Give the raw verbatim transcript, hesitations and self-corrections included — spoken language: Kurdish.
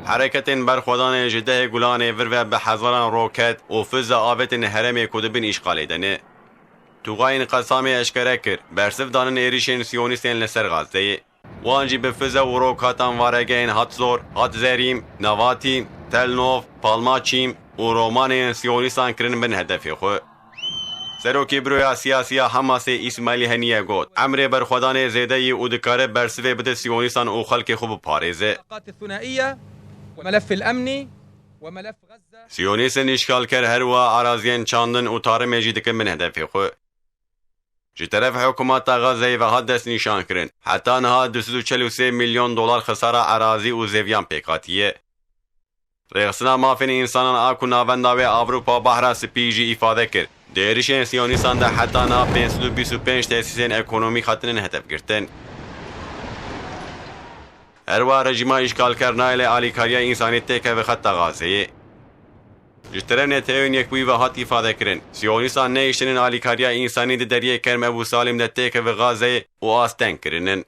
Hereketên berxwedanê ji dehê Gulanê vir ve bi hezaran roket û fize avêtin herêmê ku di bin îşxalê de ne. Tûgayên Qesamê eşkere kir, bersiv danin êrişên Siyonîstên li ser Gazeyê. Wan jî bi fize û rokatan varegehên Hatzor, Hatzerîm, Navatî, Tel Nov, Palmaçîm û romanên Siyonîstan kirin bin hedefê xwe. Serokê Buroya Siyasî ya Hamasê Îsmaîl Heniye got, emrê berxwedanê zêde yî û dikare bersivê bide Siyonîstan û xelkê xwe biparêze. Siyonîstên îşgalker her wiha eraziyên çandin û tarimê jî dikin bin hedefê xwe. Ji teref hikûmeta Gazeyê ve hat destnîşankirin, heta niha du sed û çel û sê milyon dolar xisara erazî û zêviyan pêk hatiye. Rêxistina mafên însanan a ku navenda wê Ewropa Behra Spî jî îfade kir, di êrişên Siyonîstan de heta niha pênc sed û bîst û pênc tesîsên ekonomîk hatinin hedefgirtin. Her wiha rejîma îşgalker nayêle alîkariya însanî têkeve xeta Gazeyê. Ji teref Netewên Yekbûyî ve hat îfadekirin, Siyonîstan nehiştinin alîkariya însanî di deriyê Kerm Ebû Salîm de têkeve Gazeyê û asteng kirinin.